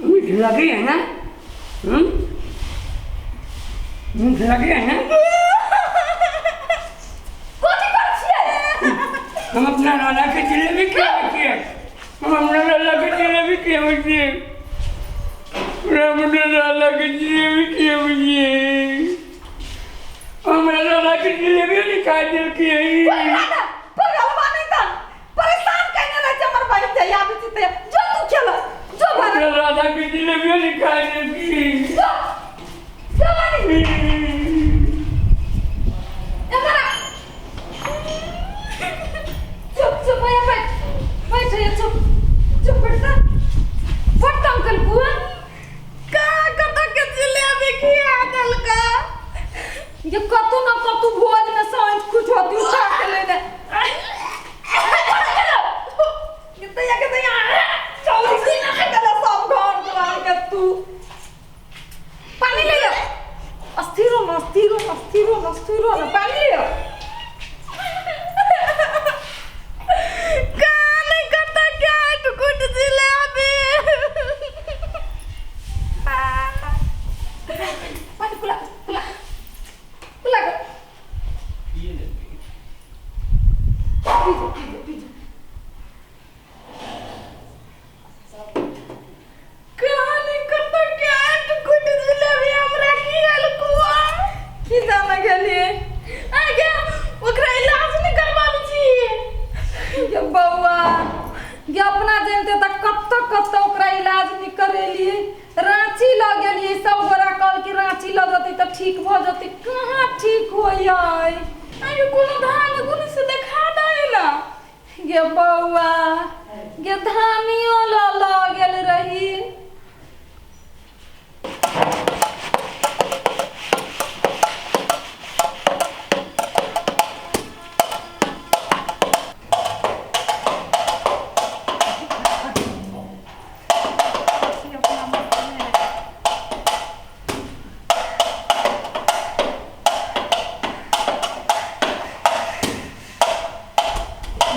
मीठ लगे है ना? हम्म, मीठ लगे है ना? कथी करै छियै? हम अपना राधा के जिलेबी खियाबै छियै। हम अपना राधा के जिलेबी खियाबै छियै। हम अपना राधा के जिलेबी खियाबै छियै। हमरा राधा के जिलेबी नहीं खा देलकै। राधा पगलवा नहीं तन परेशान कइने रहै छै हमर बहिन जहिया आबै छै तहिया। जो तू खेल जो भाग। हमरा राधा के जिलेबी नहीं खा देलकै। जो जो बानी एमहर आ। चुप चुप भैया बैठ बैठ भैया चुप चुप बैठ त बड़ तंग केलकू हन। का कतऽ के जिलेबी खिया देलका? जे कतौ न कतौ भोज में साँझ कुछ होती उठा के लेने कितया कितया चौकी ना गेले सब घर दुआर के। तू पानी ले लो। अस्थिर हो न, अस्थिर हो न, अस्थिर हो न, अस्थिर हो न, पानी ले लो। का नहीं कतऽ के आटि कुट जिलेबी। पानी पिला पिला पिला के पी जो, पी जो, पी जो। कहानी कतऽ के आटि कुट जिलेबी हमरा खिएलकौ? की जाने गेलियै। आ गे, ओकरा इलाज नहि करबाबै छी? गे बौआ गे, अपना जानते तऽ कतऽ कतऽ ओकरा इलाज नहि करेलियै। राँची लऽ गेलियै, सब गोरा कहल कि राँची लऽ जेतै तऽ ठीक भऽ जेतै। कहाँ ठीक होइयै? आ गे, कोनो धान गुण से देखा दे ना। गे बौआ गे, धानियो लऽ लऽ गेल रही।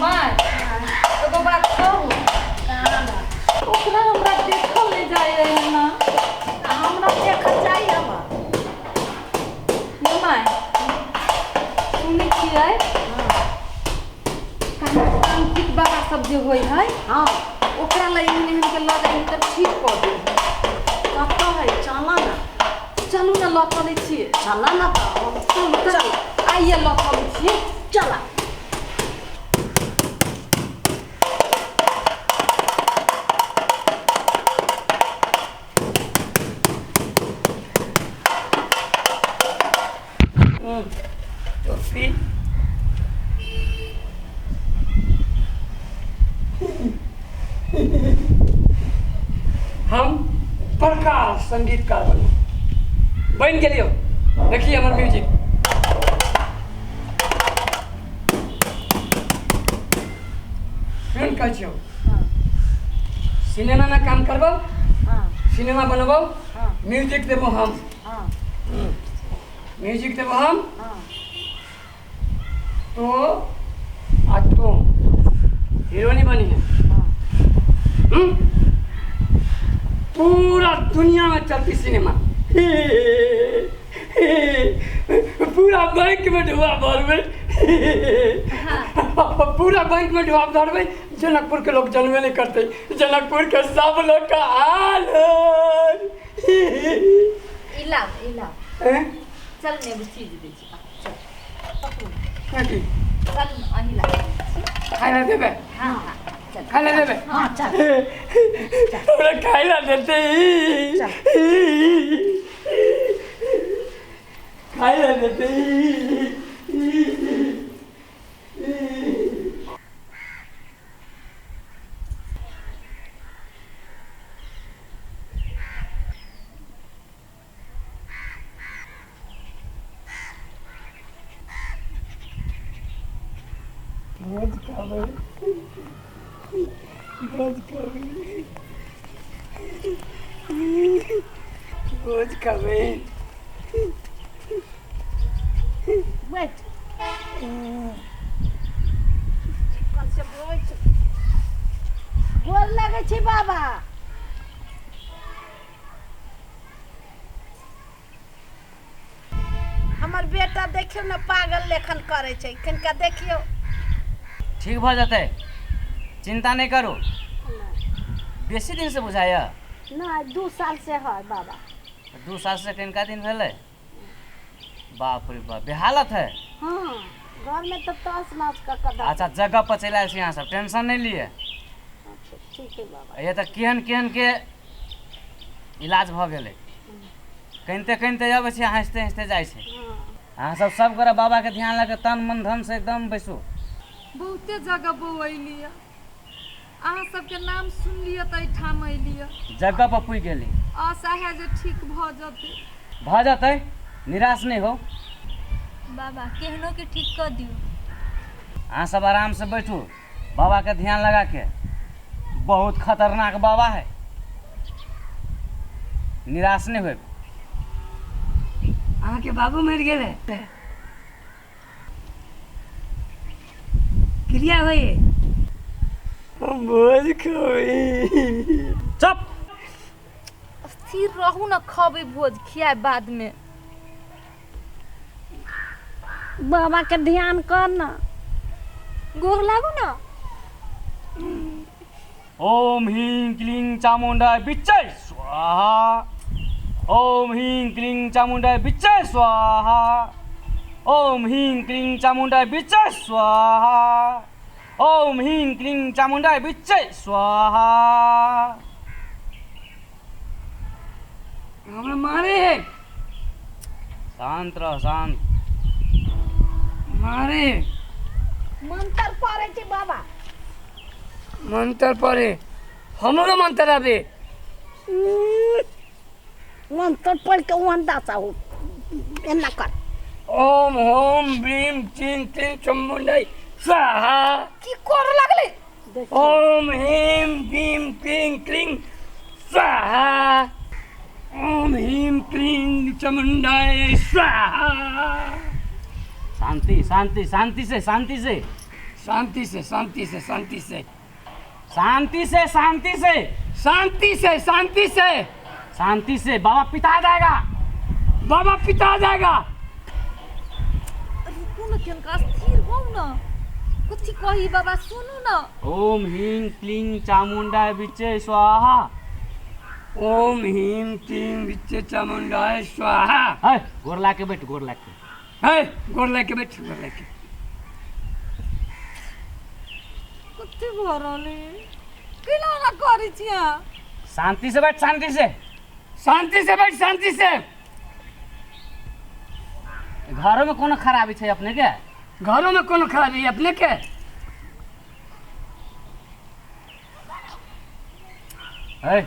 माय, एगो बात कहू? ओकरा हमरा देखल नहि जाइ रहै ना। हमरा देखल जाइ हमर। ये माय, सुनै छियै, तांत्रिक बाबा सब जे होइ है, ओकरा लए एहन एहन के लऽ जाइ तऽ ठीक कऽ दे। कतऽ है? चल ना। चलू ने, लऽ चलै छियै। चल ना तऽ। चलू तऽ, आइए लऽ चलै छियै। चल। टोपी हम बड़का संगीतकार बनू बनि गेलियौ। देखिए हमर म्यूजिक सुन। कहै छियौ, सिनेमामे काम करबौ, सिनेमा बनबौ, म्यूजिक देबो हम, म्यूजिक देबो हम। तो आ तू हीरोनी बनी है। हम्म? पूरा दुनिया में चलती सिनेमा, पूरा बैंक में ढुआ भरबै, पूरा बैंक में ढुआ भरबै। जनकपुर के लोग जानबे नहीं करते, जनकपुर के सब लोग का हाल है। इला इला। हैं? चल ने, एगो चीज दै छी, चल पकड़ू। कथी? चल ने, अहीं ला। खाय ला देबै? हाँ हाँ, चल। खाय ला देबै? हाँ, चल। हमरा खाय ला देतै? खाय ला देतै? भोज खाबै, भोज खाबै, भोज खाबै। बैठ चिकन से बैठ। गोर लगै छै बाबा। बेटा देखियौ ने पागल लेखन करै छै, कनिका देखियौ। ठीक भऽ जेतै, चिंता नहि करू। बेसी दिन से बुझाइया? नहि, 2 साल से है बाबा। 2 साल से किनका दिन भेलै? बाप रे बाप, बेहालत है। हाँ, घर में तो तस नस कऽ कऽ दऽ। अच्छा, जगह पर चलि आयल छी अहाँ सब, टेंशन नहि लिए। अच्छा, ठीक है बाबा। ये तऽ केहन केहन के इलाज भऽ गेलै, कनिते कनिते अबै छै, हँसिते हँसिते जाइ छै। हाँ। अहाँ सब सब गोरा बाबा के ध्यान लऽ कऽ तन मन धन से एकदम बैसू। बहुते जगह बौएलियै, अहाँ सबके नाम सुनलियै तऽ एहिठाम अयलियै। जगह पर पुगि गेली। आशा है जे ठीक भऽ जेतै। भऽ जेतै, निराश नहि हो। बाबा केहनो के ठीक कऽ दियौ। अहाँ सब आराम से बैठू, बाबा के ध्यान लगा के। बहुत खतरनाक बाबा है, निराश नहीं होब। अहाँके बाबू मरि गेलै? क्रिया होइए? हम भोज खबै। चुप, स्थिर रहू न, खबै भोज खियाए बाद में। बाबा के ध्यान कर न, गोर लागू न। ओम ह्रीं क्लीं चामुंडाय बिच्चै स्वाहा। ओम ह्रीं क्लीं चामुंडाय बिच्चै स्वाहा। ओम ह्रीं क्लीं चामुंडाय बिच्चै स्वाहा। ओम ह्रीं क्लीं चामुंडाय बिच्चै स्वाहा। हमरा मारे है। शांत रह, शांत। मारे मंत्र पढ़ै छै बाबा। मंत्र पढ़े? हमरो मंत्र आबे। मंत्र पढ़ के ओहन दासा हो, एना कर। ओम होम ब्रीम चीन तीन चामुंडाई स्वाहा। की कर लागलै? ओम ह्रीं भीम क्लीं क्लीं स्वाहा। ओम ह्रीं क्लीं चामुंडाई स्वाहा। शांति शांति शांति से, शांति से, शांति से, शांति से, शांति से, शांति से, शांति से, शांति से, शांति से, शांति से। बाबा पिता जाएगा, बाबा पिता जाएगा। रुकू न, केनका स्थिर हो न, कथी कही बाबा, सुनू न। ओम ह्रीं क्लीं चामुंडाय बिच्चे स्वाहा। ओम ह्रीं क्लीं बिच्चे चामुंडाय स्वाहा। है, गोर ला के बैठ, गोर ला के। है, गोर ला के बैठ, गोर ला के। कथी भऽ रहल है? केना ओना करै छी अहाँ? शांति से बैठ, शांति से, शांति से बैठ, शांति से। घरों में कोनो खराबी छै अपने के? घरों में कोनो खराबी अपने के? है,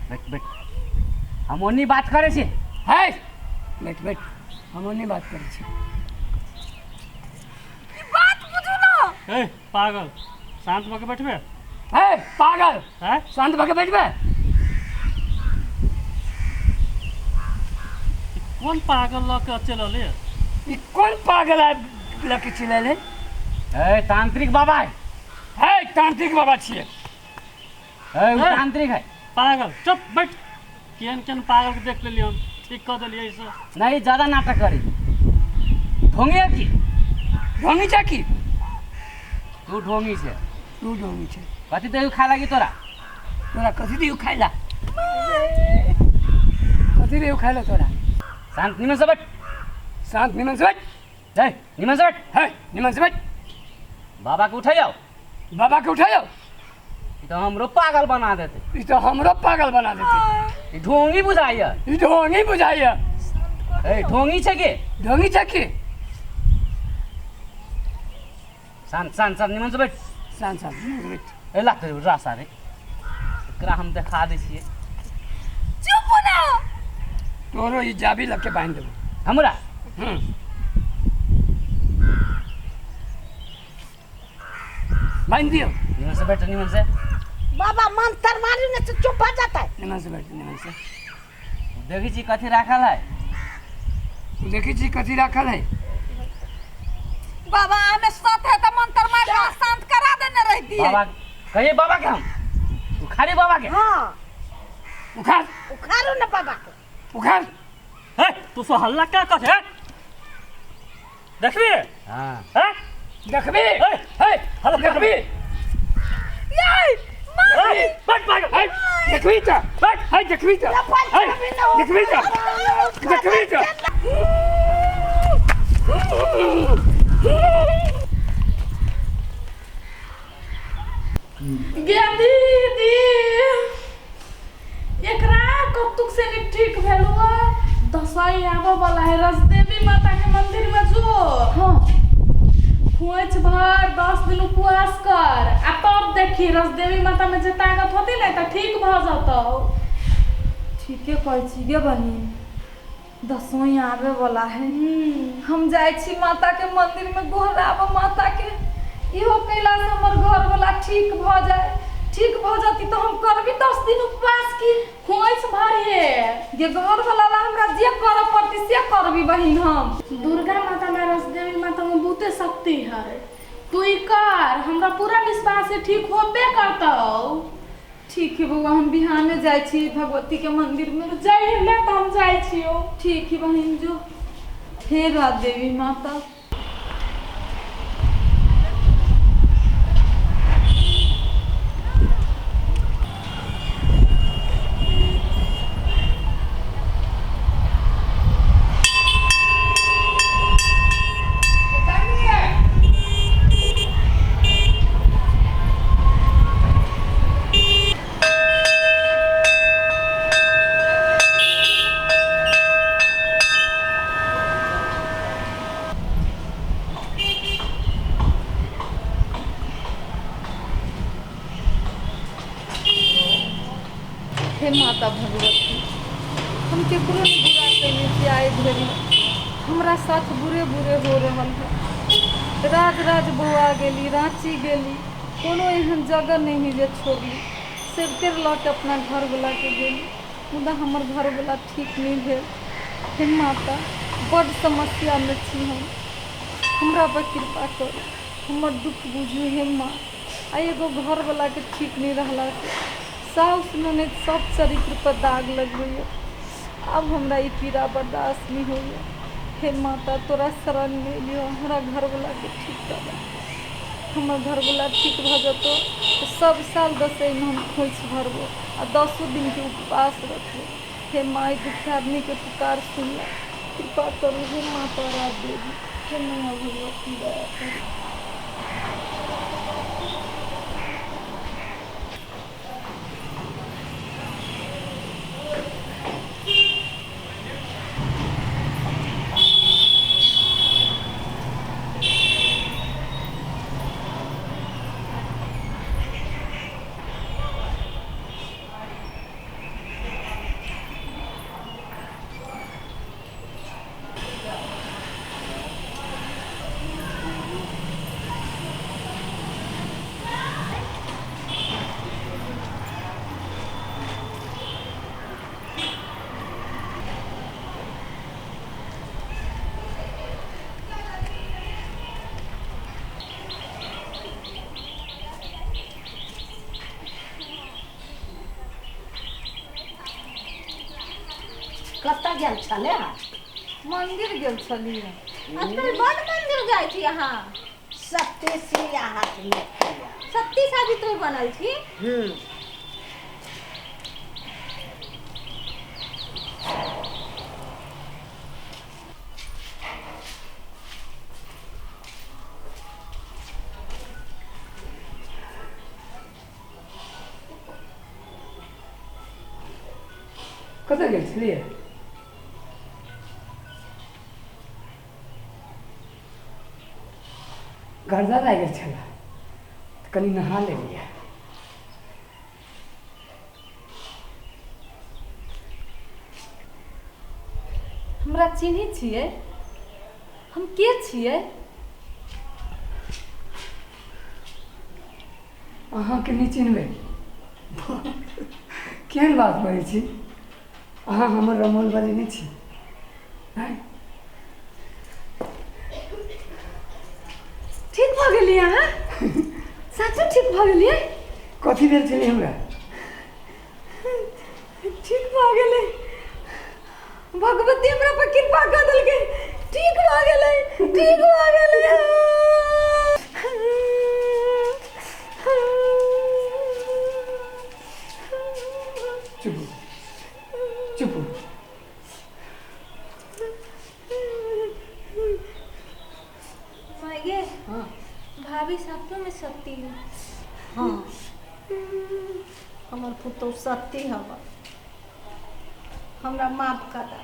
बैठ बैठ, हम ओनी बात करै छी। है, बैठ बैठ, हम ओनी बात करै छी। ई बात बुझू न। ए पागल, शांत भऽ के बैठबे। है पागल, हैं? शांत भऽ के बैठबे। कोन पागल लऽ के चलल है? ई कोन पागल आबि लऽ के चलल है? ए तांत्रिक बाबा है। है तांत्रिक बाबा छियै। ए उ तांत्रिक है। पागल चुप बैठ। केहन केहन पागल के देख लेलियै हम, ठीक कऽ देलियै ऐसे। नहीं ज्यादा नाटक करी, ढोंगी है की? ढोंगी छै की? तू ढोंगी छै। तू ढोंगी छै। कथी देहु खाय लागी तोरा? तोरा कथी देहु खाय ला? कथी देहु खाय ला तोरा? शांत निमन से बैठ, शांत निमन से बैठ। है निमन से बैठ, है निमन से बैठ। बाबा के उठाइयो, बाबा के उठाइयो। ई तो हमरो पागल बना देते, ई तो हमरो पागल बना देते। ई ढोंगी बुझाइया, ई ढोंगी बुझाइया। ए ढोंगी छै की? ढोंगी छै की? शांत शांत शांत निमन से बैठ, शांत शांत निमन से बैठ। ए लाते रासा रे, एकरा हम देखा दै छियै। चुप ना, तोरो ई जाबी लग के बांध देबो हमरा। बांध दियो। निमन से बैठ, निमन से। बाबा मंत्र मारी ने तो चुप हो जाता है। निमन से बैठ, निमन से। देखी छी कथी राखल है? देखी छी कथी राखल है? बाबा हमें सत है तो मंत्र मार के शांत करा देने रहती है। बाबा कहिए, बाबा के हम उखाड़ी, बाबा के। हाँ उखाड़, उखाड़ो ना बाबा के, उखाड़। हे तू सो हल्ला क्या कर है? देखबी? हाँ। हैं? देखबी? हे, हे, हेलो, देखबी? हे, बैठ पागल। हे, देखबी त? बैठ। हे, देखबी त? हे, देखबी त? देखबी त? गे दीदी, एकरा कतुक से नहीं ठीक भेलुआ। दसई आबऽ वाला है, रसदेवी माता के मंदिर में जो। हाँ। खोइछ भर 10 दिन उपवास कर आ तब देखी रसदेवी माता में जे ताकत होती ने तऽ ठीक भऽ जतौ। ठीके कहै छी गे बहिन, दसवीं आबे वाला है। हम जाइ छी माता के मंदिर में गोहराब माता के, इहो कैला से हमर घर वाला ठीक भऽ जाए। ठीक भऽ जती तऽ हम करबी 10 दिन उपवास की खोइछ भरिहे। गे घर वाला ला हमरा जे करऽ पड़ती से करबी बहिन हम। दुर्गा माता में रसदेवी माता में बहुते शक्ति है, तू ई कर, हमरा पूरा विश्वास है ठीक होबे करतौ। ठीक है बौआ, हम बिहाने जाइ छी भगवती के मंदिर में। जाइ ले तऽ हम जाइ छियौ। ठीक है बहिन जो। हे रात देवी माता। हे माता भगवती, हम केकरो नहीं बुरा कैले छी आइ धरि, हमरा साथ बुरे बुरे हो रहल है। राज राज बौआ गेली, राँची गेली, कोनो एहन जगह नहीं है जे छोड़ली, सबके लऽ के अपना घरवला के गेली, मुदा हमर घरवला ठीक नहीं भेल। हे माता, बड्ड समस्यामे छी हम, हमरा पर कृपा करू, हमर दुख बुझू हे माँ। आ एगो घरवलाके ठीक नहीं रहला से साउस ननद सब चरित्र पर दाग लगबैया, आब हमरा ई पीड़ा बर्दाश्त नहीं होइया। हे माता, तोरा शरण में एलियौ, हमरा घरवलाके ठीक कर। हमर घरवला ठीक भऽ जेतौ तऽ सब साल दसैमे हम खोइछ भरबो आ 10 दिनके उपवास रखबो। हे माय, दुखिया आदमीके पुकार सुनला, कृपा करू हे माता राज देवी, हे मैया भगवती, दया करू। कतऽ गेल छलै? मंदिर गेल छलियै। आजकल बड मंदिर जाइ छी अहाँ। सत्य सिया हाथ में। सत्य सावित्री बनल छी। कतऽ गेल छलियै? गर्दा लागि गेल छलै तऽ कनि नहा लेलियै। हमरा चिन्है छियै? हम के छियै? अहाँके नहि चिन्हबै? केहन बात बजै छी अहाँ? हमर रमोल वाली नहि छी? आँय? ठीक भऽ गेलियै अहाँ? साचो ठीक भऽ गेलियै? कथी भेल छलै हमरा? ठीक भऽ गेलै, भगवती हमरा पर कृपा कऽ देलकै। ठीक भऽ गेलै, ठीक भऽ गेलै। चुप चुप। माय, भाभी सपनों में सती है। हाँ, हमर पुतहु सत्य हब, हमरा माफ कर दे।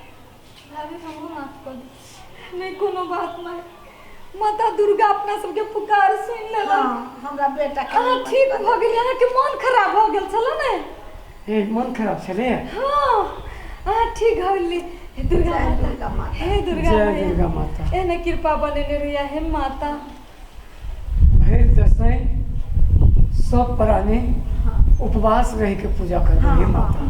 भाभी, हमको माफ कर दो। नहि, कोनो बात नहि। माता दुर्गा अपना सबके पुकार सुनि लेलक। हाँ, हमरा बेटा के अहाँ ठीक भऽ गेलियै। अहाँके मन खराब भऽ गेल छलै ने? ए, मन खराब छलै। हाँ, अहाँ ठीक भऽ गेलियै। हे दुर्गा जय माता। दुर्गा माता। हे दुर्गा जय मैया। दुर्गा माता। एहने कृपा बनेने रहिया हे माता। भरि दसैँ सब प्राणी उपवास रहि के पूजा करबै हे माता।